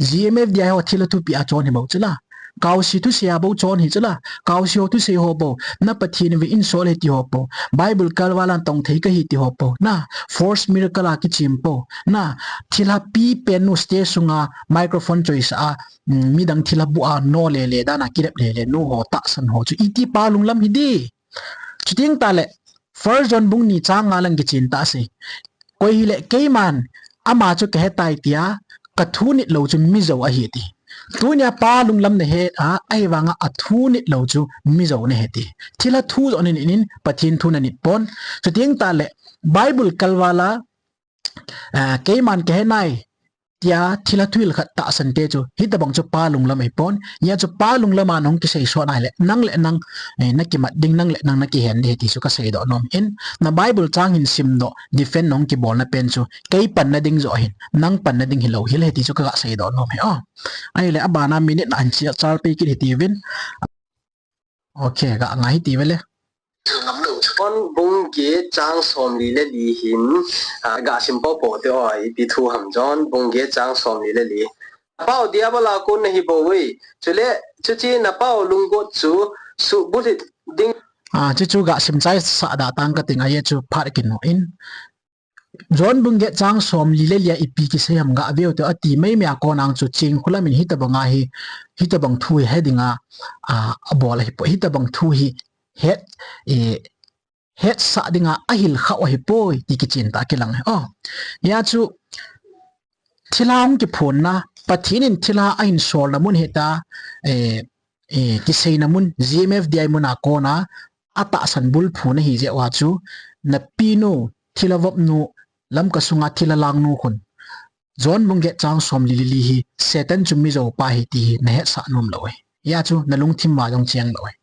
G M F D I ho thilha thupeh a chon hi bou chu la. Kaosi thusei a bou chon hi chu la. Kaosi ho thusei ho bou. Na Pathen vin insol ahi ti ho bou. Bible kalval a tong thei kahi ti ho bou. Na force miracle a kichem bou. Na thilha pi pen nu stage sunga microphone choisa a, mm, midang thilha bu a no le le dan a kidep le le nu ho tahsan ho chu iti Pa lunglam hi di. Chuteng tale, First John bung ni chang nga lang kichen ta sei. Koi hile keiman ama chu kahe tai tia, ka thu nit lou chu mijou ahi ti. Tunia Pa lunglam na he a, ahivanga a thu nit lou chu mijou na he ti. Thilha thu joh na nit in Pathen thu na nit pon. Chuteng tale, Bible kalval a, ah, keiman kahe nai, tia thilha thuhil khat tahsan te chu, hitabang chu Pa lunglam ahipon, hia chu Pa lunglam a nahung kisei sot nahile, nang le nang, eh, nakimat ding, nang le nang nakihen ding ahi ti chu kasei doh nom in, na Bible chang hin sim doh, defend nahung kibol na pen chu, kei panna ding joh ahin, nang panna ding hilou hel ahi ti chu kaga sei doh nom e o. Ahile, abana minute na hin chia chal pe kit hiti uvin. Ok, ga ngai hiti uve le. John bung get chang somli le li hin, ah, ga sim popo te o, ipi thu ham John bung get chang somli le li. Pau Diabol a kon nahi bou e. Chule, chuche na pau lunggot chu subulhit ding. Ah, chuchu ga sim chai sah da tang kating ahi chu phat kinu in. John bung get chang somli le lia ipi kisei ham ga veu te ati mai mai a kon ang chu ching khulam in hitabang a hi, hitabang thu hi he dinga, a, abol ahipoi, hitabang thu hi het, e, hetsah dinga ahil kha ahipoi ti kichen ta kilang he. Oh, hia chu thilha hung kiphonna, Pathen in thilha ahin solna mun hita, e, e, kiseina mun, G M F D I mun a kona, atahsan bulphu nahi jeh uva chu, na pinu, thilha vop nu, Lamka sunga thilha lang nu khun. John bung get chang somli le li hi, Satan chu mijoupa ahi ti hi, na hetsah nom lou ahi. Hia chu, na lungthim ma jong cheng lou ahi.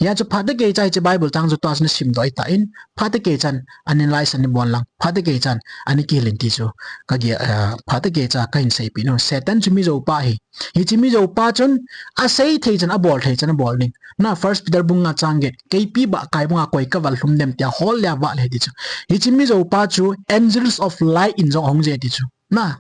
Hia chu, phat tekei cha hiche Bible chang chu tua chu na sim doh ahi tan, phat tekei chan, analyze ana bol lang, phat tekei chan, ana kihil in ti chu, kage, eh, phat tekei cha kahin seipeh nom. Satan chu mijoupa ahi. Hiche mijoupa chun, asei thei chan, abol thei chan, abol ding. Na First Peter bung nga chang get, keipi ba kai bung a koi kaval lhum dem tia hol le aval e ti chu. Hiche mijoupa chu, angels of light in jong ahung je ti chu. Na,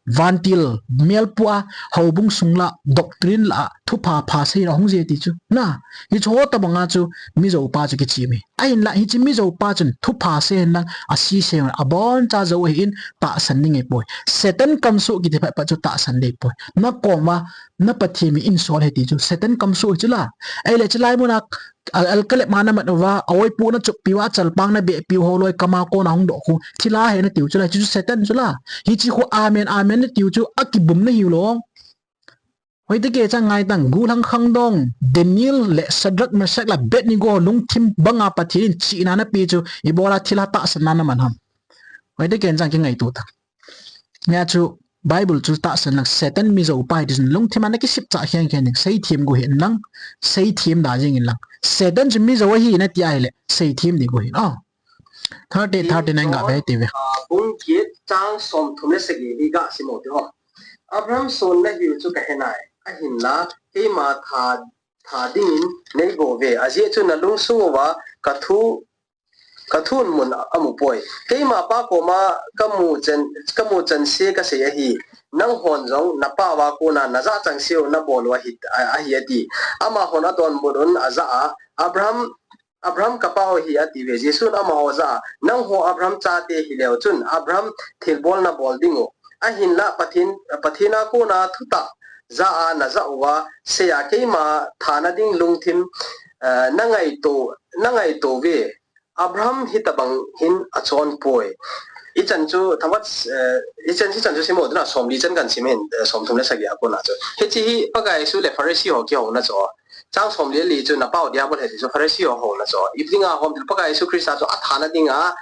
vantil, melpu a, houbung sung la, doctrine la, thupha pha sei la ahung je ti chu. Na, hiche ho tabang a chu, mijoupa chu kichi mi. Ahinla, hiche mijoupa chun, thupha sei hen lang, asei sei hen, abon cha jou ahin, tahsan ding ahipoi. Satan kamsoh kiti phat phat chu tahsan ding ahipoi. Na koma, na Pathen mi in sol ahi ti chu, Satan kamsoh hi chu la. Ahile, chulai mun a, Al-, alkalep ma namat uva, a oipu nachoppi uva, chalpang nabehpi u holoi kama kona hung doh khu, thilha ahi natiu chu la, chu chu Satan chu la. Hiche khu amen, amen natiu chu, akibum nahiu lou. Hoitah kei cha ngai tang, gulang khangdong, Daniel le Shadrach, Meshach le Abednego lungthim banga Pathen in chihna napeh chu, ibola thilha tahsanna naman ham. Hoitah kei cha kingaito tang. Hia chu Bible chu tahsan lang Satan mijoupa ahi ti chun lungthim a nakisip chah khen khen ding, seithem go hen lang, seithem da jing in lang. Satan chu mijou ahi nati ahile, seithem ding go hen. Oh. Thirty, thirty nine ga ve ti ve. Ah, bung get chang somthum le sagi hi ga sim u te ho. Abraham sonna hiu chu kahe nai. Ahinla, keima tha, tha dingin nei bol uve. Ajeh chu nalungsung uva kathu Kathun mun amu poi. Keima Pa koma kamu chan, kamu chan se kasei ahi. Nanghon jong napa uva kona najah chang seu nabol u ahi, a, ahi ati. Amahon adonbut un ajah a, Abraham, Abraham kapa u ahi ati ve. Jesun amaho jah a, nangho Abraham chate hileu chun, Abraham thilbol nabol ding u. Ahinla Pathen, Pathen a kona thutah jah a najah uva, seiya keima thana ding lungthim, eh, nangaito, nangaito uve. Abraham hitabang hin achon poi. Ichan chu, thavat, eh, ichan, ichan chu sim u te na, somli chan kan sim in, eh, somthum le sagi a kona chu. Hiche hi Pakai Jesu le Pharisee ho kihouna chu. Chang somli le li chu napa u Diabol ahi ti chu Pharisee ho houna chu. Ipi dinga hom til Pakai Jesu Christa chu athana dinga,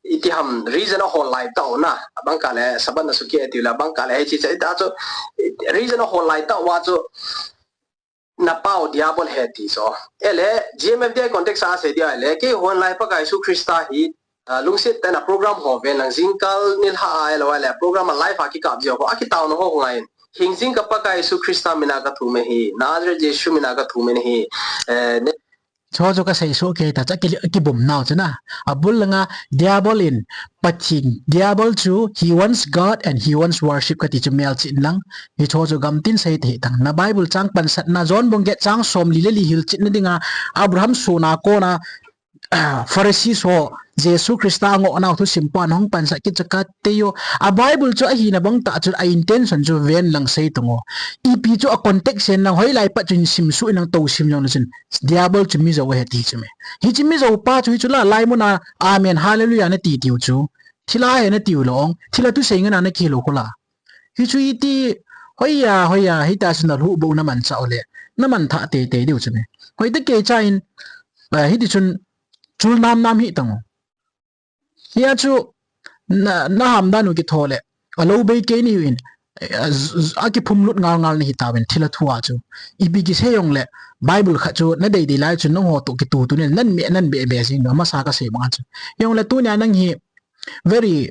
iti ham reason ahol lai tah u na. Abang kah le Sabbath nasuki ati u le, abang kah le hiche cha ita chu reason ahol lai tah uva chu. Napa u Diabol ahi ti chu. Ele, G M F D I context a sei dia ele, keihon lai Pakai Jesu Christa hi, ah, lungset tah in a program ho ven lang jingkah nilhah a ele, ele program a live a kikap jeh ho, akitaona ho ngai in. Hingjing kah Pakai Jesu Christa mina kathum e hi, Nazareth Jesu mina kathum e hi, eh, ne- Chu chu kasei soh kei ta, chu ki, kibum nau chu na. Abul langa, Diabol in, Pathen, Diabol chu, he wants God and he wants worship kati chu melchih in lang. Hichu chu gamtin sei thei tang. Na Bible chang pansatna, John bung get chang somli le li hilchetna dinga, Abraham sona kona, ah, Pharisee ho, Jesu Christa ngoh nau thusim pan hung pansat kit chu kati u. A Bible chu ahina bang tah chu a intention chu ven lang sei tang u. Ipi chu a context in lang hoilai pat chu in sim suh in lang tou sim jong le chun. Diabol chu mijou ahi ti chu me. Hiche mijoupa chu hichu la, laimun a, amen, hallelujah nati tiu chu. Thilha ahi natiu lou, thilha thusei ngen a nakihil u khu la. Hichu iti, hoiya, hoiya, hita chu nalhuh bou naman chah u le, naman thah teitei diu chu me. Hoitah kei cha in, eh, hiti chun, chul nam nam hi tang u. Hia chu, na, na ham dan u kitho le, alou bei kei nahiu in, a, a kiphum lut ngal ngal nahi tauvin thilha thu a chu. Ipi kisei jongle, Bible khat chu nadei dei lai chu nangho toh kituh tuh nin, nan me, nan be be jing, amasa kasei banga chu. Jongle tunia nang hi very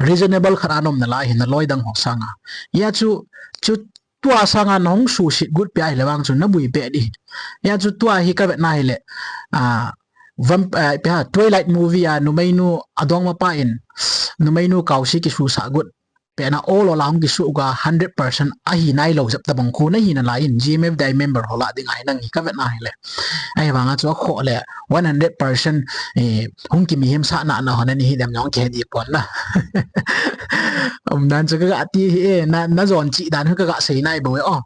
reasonable khat a naum nalai hi, naloi dang ho sanga. Hia chu, chu tua sanga nahung suhset got peh ahile vang chu nabui be ding. Hia chu tua hi kavet na hile, a, vam, a, ipi ham, Twilight movie a numeinu adongmapa in, numeinu kaosi kisuhsah got pet na ol ol a hung kisuh got a hundred percent ahi nailou jep tabang khu nahi nalai in, G M F D I member ho lah ding ahi nang hi kavet na hile. Ahivanga chu akhoh le one hundred percent, eh, hung kimihemsah nana ho nahi dem jong kihe dipon na. Umdan chu kaga ti hi, eh, na, najon chih dan hi kaga sei nai bou e, o.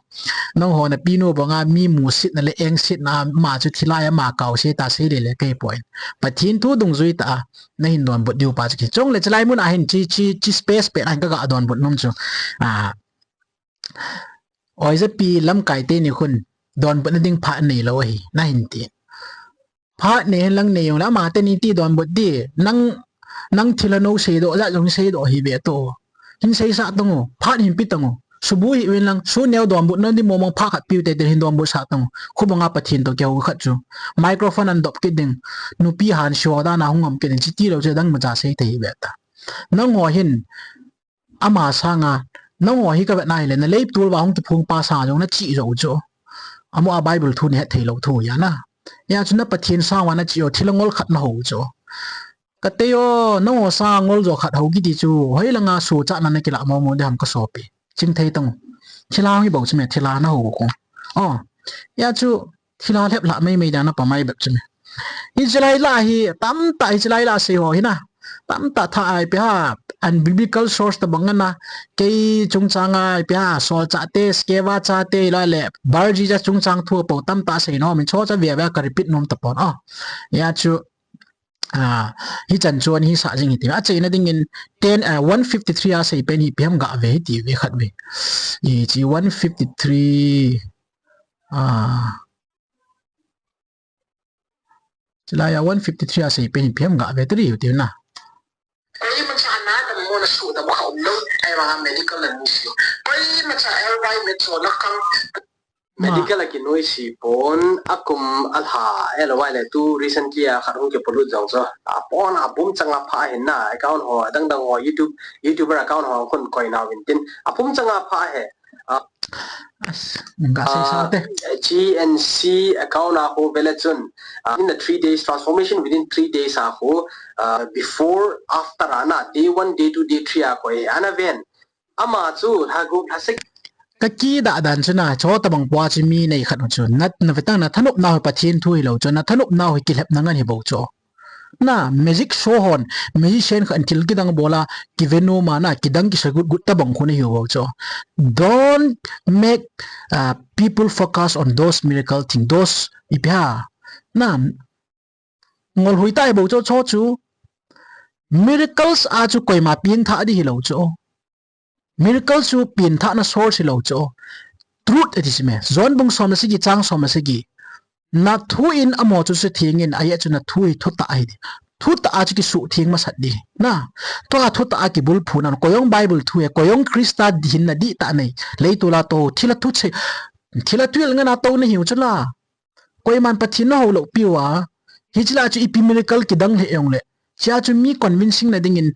Nangho napinu banga mi musetna le engsetna ama chu thilha ama kaosi ta sei le le kei poi. Pathen thu dungjui tah a nahin donbut diu pa chu ki. Chule chulai mun a hin chi, chi, chi space pet a hin kaga donbut nom chu. A, oijapi lamkai teni khun donbutna ding phat neilou ahi, nahin ti. Phat nei hen lang nei jongle, amateni ti donbut di. Nang, nang thilha nou seidoh jat jong seidoh hih ve to. Hin seisah tang o, phat hin pe tang o. Suboi hih uvin lang, sun neo donbutna ding mong mong phat khat piu te te hin donbut sah tang o. Khu banga Pathen toh kihou khat chu. Microphone an dop kit ding. Nupi hanse ho dan a hung um kit ding. Chuti lou chu dang imacha sei thei hih ve ta. Nangho hin, ama sanga, nangho hi kavet na hile, nalei tol uva hung kiphong pa sanga jong nachih jou chu. Amaho a Bible thu nahet thei lou thu ahi na. Hia chu na Pathen sang uva nachih u, thilha ngol khat nahou chu. Katei o, nangho sanga ngol jo khat hou kiti chu, hoilanga sochatna nakilah mong mong ding ham kasopi. Chingthei tang u. Thilha hi bou chu me, thilha nahou u khu. O, hia chu, thilha lhep lha mei mei dan a pamai bep chu me. Hiche lai lah hi, tamtah hiche lai lah sei ho hi na. Tamtah tha a ipi ham, unbiblical source tabang ana. Kei chungchang a ipi ham, Saul chate, Sceva chate, la le, Bar Jesus chungchang thu a po tamtah sei nom in chu cha ve ve ka repeat nom tapon. O, hia chu, a, hichan chu ahin sah jing hite. Achaina dingin ten, a, one fifty-three a sei pen hi ipi ham ga ve hite ve khat ve. Hiche one fifty-three, a, Chulai a one fifty-three a sei pen hi ipi ham ga ve tari u tiu na. Koima cha na dam mo na su dam kha um lou, ahivanga medical na nuisi. Koima cha L Y med cho na kam. Ma. Medical a kinuisi pon, akum alha, L Y le tu recently a khat hung kipolut jong cho. Apon a bum changa pha hin na, account ho, dang dang ho, YouTube, YouTuber account ho khun koi nau vin tin. Apum changa pha he. A, As, nga sei sa te. Ah, G N C account a khu vele chun, ah, in the three days, transformation within three days a khu, ah, before, after ana, day one, day two, day three a khu, eh, ana ven. Ama chu, lha gup, lha sek. Ka kidah dan chu na, chu tabang pa chu mi nei khat chu, na, na vetang na thanop nau hi Pathen thu hilou chu, na thanop nau hi kilhepna ngen hi bou chu. Na, magic show hon, magician khat in thil kidang bol a, kive nom a na, kidang kisa gut gut tabang khu nahi u bou chu. Don't make, uh, people focus on those miracle thing, those ipi ham. Na, ngol hui tai bou chu, chu chu. Miracles a chu koima pengthah di hilou chu. Miracle chu pengthahna source hilou chu. Truth ati chu me. John bung som le sagi, chang som le sagi. Na thu in amaho chu sutheng in, ajeh chu na thu hi thutah ahi. Thutah a chu kisutheng masat di. Na, tua thutah a kibulphu na, koi jong Bible thu e, koi jong Christa hinna dihtah nei. Leitol a tou, thilha thu che, thilha thu el ngen a tou nahiu chu la. Koiman Pathen nahou lou piu a. Hiche la chu ipi miracle kidang lheh jongle. Hiche a chu mi convincing na dingin,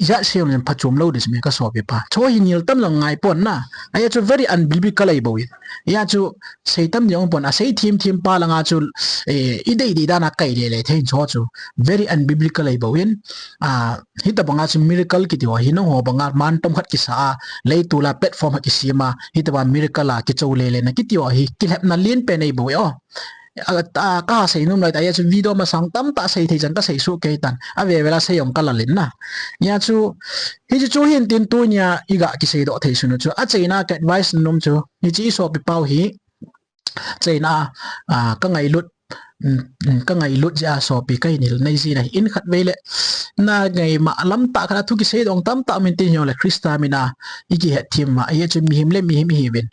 ijat sei jongle phachom lou di chu me ka sopi pa. Chu hi ngil tam jong ngai pon na. Ajeh chu very unbiblical ahi bou in. Ajeh chu sei tam jong pon a sei thim thim pa langa chu, eh, idei dei dan a kai le le thei chu chu. Very unbiblical ahi bou in. Ah, hitabang a chu miracle kiti ho hi nangho bang a man tom khat kisa a, leitol a platform khat kisem a, hitabang miracle a kichou le le na kiti ho hi kilhepna len pen ahi bou e o. A, a, ka sei nom lai ta, ajeh chu video masang tamtah sei thei chan ka sei suh kei tan. Ave ve la sei jong ka lal in na. Ajeh chu, hichu chu hin tin tunia iga kisei doh thei sun u chu. Achaina ka advice nom chu, hiche i sopi pau hi, achaina, a, ka ngailut, mm, mm, ka ngailut jeh a sopi ka hin hil nei jin ahi. In khat vei le, na ngai ma lam tah khat a thu kisei dong tamtah min tin hijongle Christa min a i kihet thim ma, ajeh chu mihem le mihem ihiuvin.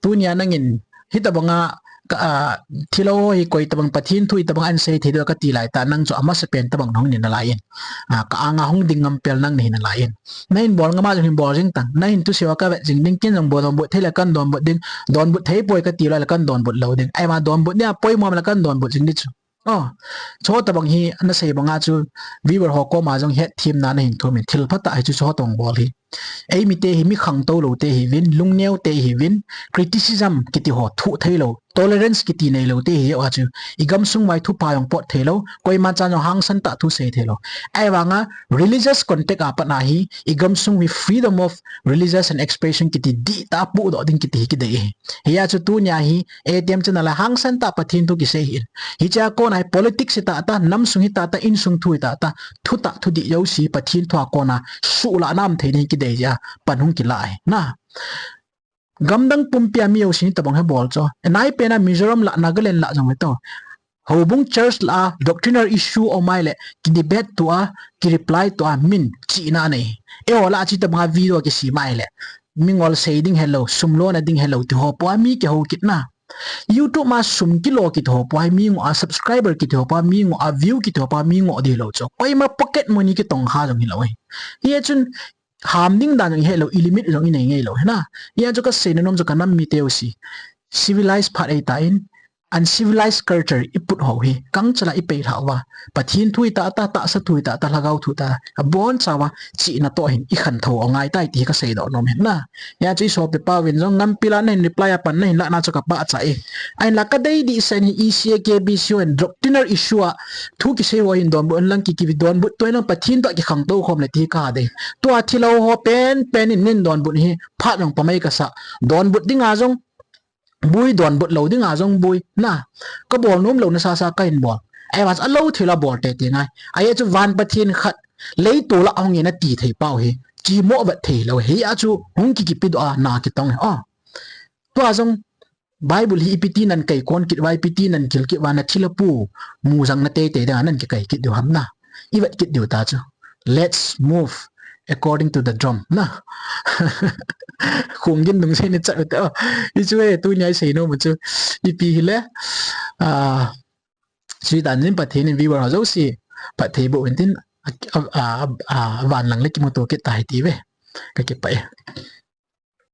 Tunia nangin, hitabang a, ka, a, thilou ho hi koi tabang Pathen thu hi tabang ahin sei thei diu kati lai tah, nang chu amasapen tabang nahung hi nalai in. A, ka anga hung ding ngam pen nang nahi nalai in. Nahin bol ngam a jong hin bol jing tan. Nahin thusei uva kavet jing ding, ken jong bol donbut thei le kan donbut ding. Donbut thei poi kati lou le kan donbut lou ding. Ahivang donbut ding a poimo le kan donbut jing ding chu. O, chu tabang hi nasei banga chu viewer ho koma jong hetthemna nahin thum in, thil phatah hi chu chu tabang bol hi. Eimite hi mi khangtou lou te hiuvin, lungneo te hiuvin, criticism kiti ho thuh theilou, tolerance kiti neilou te hiuva chu igamsung uva thupha jong pot theilou, koima chan jong hangsan tah thu sei theilou. Ahivanga religious context a pat a hi igamsung uva freedom of religious and expression kiti dihtah a puhdoh ding kiti hi kidei ahi. Hia chu tunia hi A T M channel a hangsan tah Pathen thu kisei ahin. Hichea kona hi politics hitah tah, namsung hitah tah, insung thu hitah tah, thutah thudih jouse Pathen thua kona suhlahna um thei ding kidei jeh a pan hung kilah ahi. Na, gamdang pumpia mi jousen hitabang hi bol chu. Nai pena Mizoram lah, Nagaland lah jong ve to, houbung church lah a doctrinal issue um a ahile ki debate tua, ki reply tua, min chihna anei. Eiho lah a chu hitabanga video kisem a ahile mingol sei ding helou, sum lona ding helou ti ho pua mi kihou kitna. YouTube ma sum kilo kiti ho pua hi mi ngoh a, subscriber kiti ho pua mi ngoh a, view kiti ho pua mi ngoh ding lou chu. Koima pocket money kitong kha jong hilou ahi. Hia chun ham ding dan jong ihelou, i limit jong inei ngeilou ahi na. Hia chu kaseina nom chu kanam mite jouse civilized phat ahitan, uncivilized culture iput ho hi gangchal a ipei lhah uva, Pathen thu hitah tah, tahsa thu hitah tah, lhagao thu tah, abonchauva chihna toh hin ikhantho u angai tai ti hi kaseidoh nom ahi na. Hia chu isopipa uvin jong nampi lah a nahin reply a pan nahin lahna chu kapahcha e. Ahinla kadei dehset hi E C A K B C ho hin doctrinal issue a thu kisei ho hin donbut inlang ki, kidonbut tou inlang Pathen toh kikhangtou khom le ti kaha dei. Tua thilou ho penpen in nahin donbut hi phat jong pamai kasa. Donbut dinga jong bui, donbut lou dinga jong bui. Na, kabol nom louna sasa kahin bol. Ahivang chu alou thei lah a bol teitei ngai. Ajeh chu van Pathen khat leitol a ahung in ati thei pau hi, chimo vet theilou ahi. Hia chu hung kikipedoh a na kitong ahi. O, tua jong Bible hi ipi ti nan kaikon kit uva, ipi ti nan kil kit uva, nathilha pu mujang na teitei dinga nan kikai kit diu ham na. Ivet kit diu ta chu. Let's move according to the drum na. Khonggin dungseina chat ute. O, hichu e, tunia isei nom u chu ipi hile, a, chuti dan in Pathen in viewer ho jouse phatthei boh uvin tin, a, a, a, a, van lang le kimuto kit ta hite ve. Kakipah e.